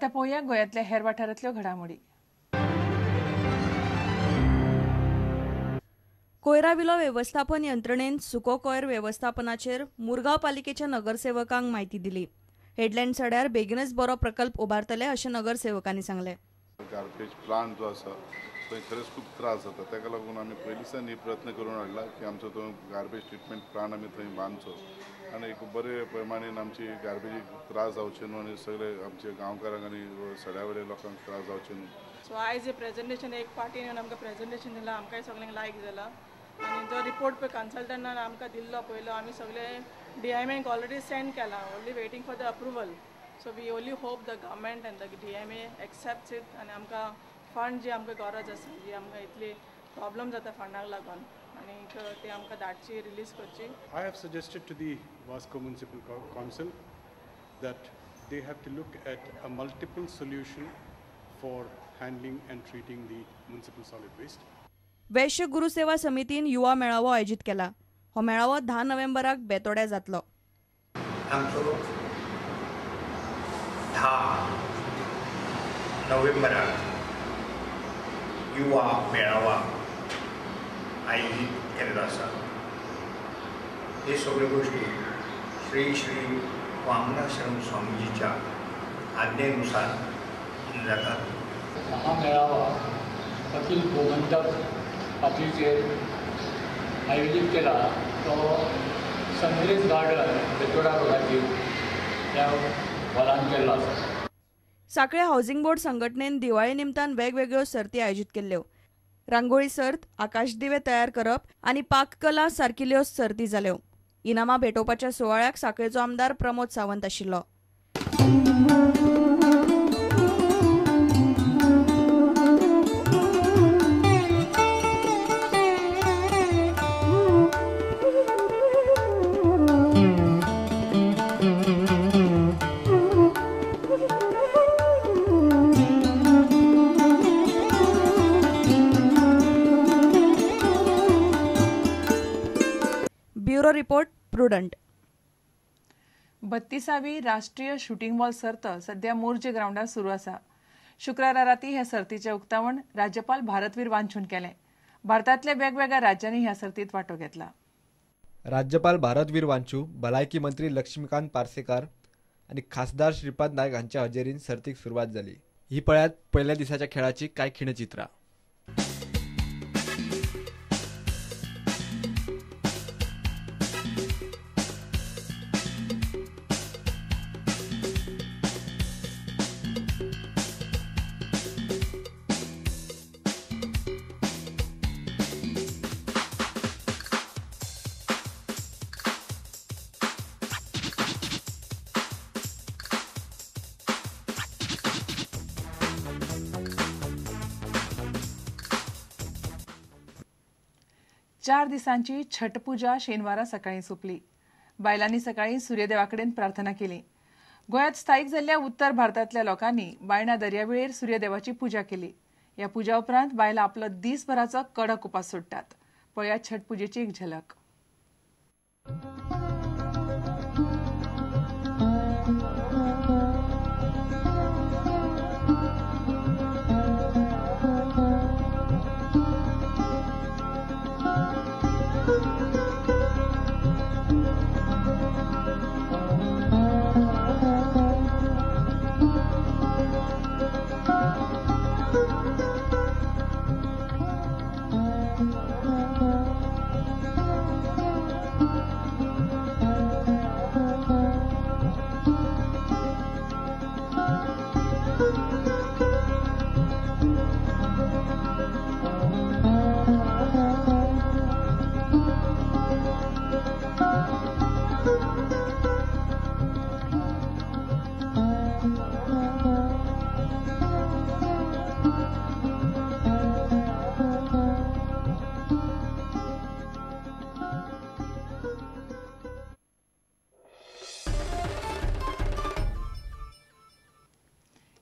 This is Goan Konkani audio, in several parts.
आतां पळोवया गोंयांतल्या हेर वाठारांतल्यो घडामोडी. कोयरा विलो वेवस्थापन यंत्रणेन सुको कोयर वेवस्थापनाचेर मुरगांव पालिकेच्या नगरसेवकांक म्हायती दिली. हेडलँड सड्यार बेगीनच बरो प्रकल्प उबारतले अशें नगरसेवकांनी सांगलें. गार्बेज प्लांट जो आसा थंय खरेंच खूब त्रास जाता, ताका लागून आमी पयलींच्यान ही प्रयत्न करून हाडला की आमचो तो गार्बेज ट्रिटमेंट प्लांट आमी थंय बांदचो आनी एक बरे प्रमाणेन आमची गार्बेजीक त्रास जावचे न्हू आनी सगळे आमचे गांवकारांक आनी सड्या वयल्या लोकांक त्रास जावचे न्हू. सो आयज हें प्रेजेंटेशन एक पार्टीन येवन आमकां प्रेजेंटेशन दिलां, आमकांय सगळ्यांक लायक जाला आनी जो रिपोर्ट पळय कन्सल्टंटान आमकां दिल्लो पयलो आमी सगळे DMA already send केला, only waiting for the approval. So we only hope the government and the DMA accepts it आनी आमकां फंड जी आमकां गरज आसा, जी आमकां इतली प्रॉब्लम जाता फंडाक लागून आनी ते आमकां धाडची रिलीज करची. I have suggested to the Vasco Municipal Council that they have to look at a multiple solution for handling and treating the municipal solid waste. वैश्य गुरुसेवा समितीन युवा मेळावो आयोजीत केला. हो मेळावो 10 नोव्हेंबराक बेतोड्या जातलो. आमचो 10 नोव्हेंबराक युवा मेळावा आयोजीत केल्लो आसा. हे सगळ्यो गोश्टी श्री श्री वामनाश्रम स्वामीजीच्या आज्ञेनुसार जातात. हा मेळावा अखिल गोमंतक पातळीचेर आयोजीत केला तो सनरेज गार्डन बेतोडा रोडाचेर त्या हॉलान केल्लो आसा. साखळे हावसिंग बोर्ड संघटनेन दिवाळी निमतान वेगवेगळ्यो सर्ती आयोजीत केल्ल्यो. रांगोळी सर्त, आकाशदिवे तयार करप आनी पाककला सारकिल्ल्यो सर्ती जाल्यो. इनामां भेटोवपाच्या सुवाळ्याक साखळेचो आमदार प्रमोद सावंत आशिल्लो. Bureau report, Prudent. 32वी राष्ट्रीय शूटिंग बॉल सर्त सध्या मोरजे ग्राउंडार सुरू आसा. शुक्रारा राती ह्या सर्तीचें उक्तावण राज्यपाल भारतवीर वांचून केलें. भारतांतल्या वेगवेगळ्या राज्यांनी ह्या सर्तीत वांटो घेतला. राज्यपाल भारतवीर वांचू, भलायकी मंत्री लक्ष्मीकांत पार्सेकार आनी खासदार श्रीपाद नायक हांच्या हजेरीन सर्तीक सुरवात जाली. ही पळयात पयल्या दिसाच्या खेळाची कांय खिणचित्रां. चार दिसांची छठ पूजा शेनवारा सकाळी सोंपली. बायलांनी सकाळी सूर्यदेवा कडेन प्रार्थना केली. गोंयांत स्थायीक जाल्ल्या उत्तर भारतांतल्या लोकांनी बायणा दर्यावेळेर सूर्यदेवाची पूजा केली. ह्या पुजा उपरांत बायलां आपलो दीसभराचो कडक उपास सोडटात. पळया छठ पुजेची एक झलक.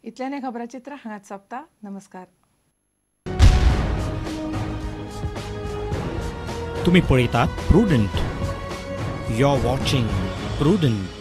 इतल्याने खबराचित्र हांगाच सोंपता. नमस्कार. तुम्ही पळयतात Prudent. You are watching Prudent.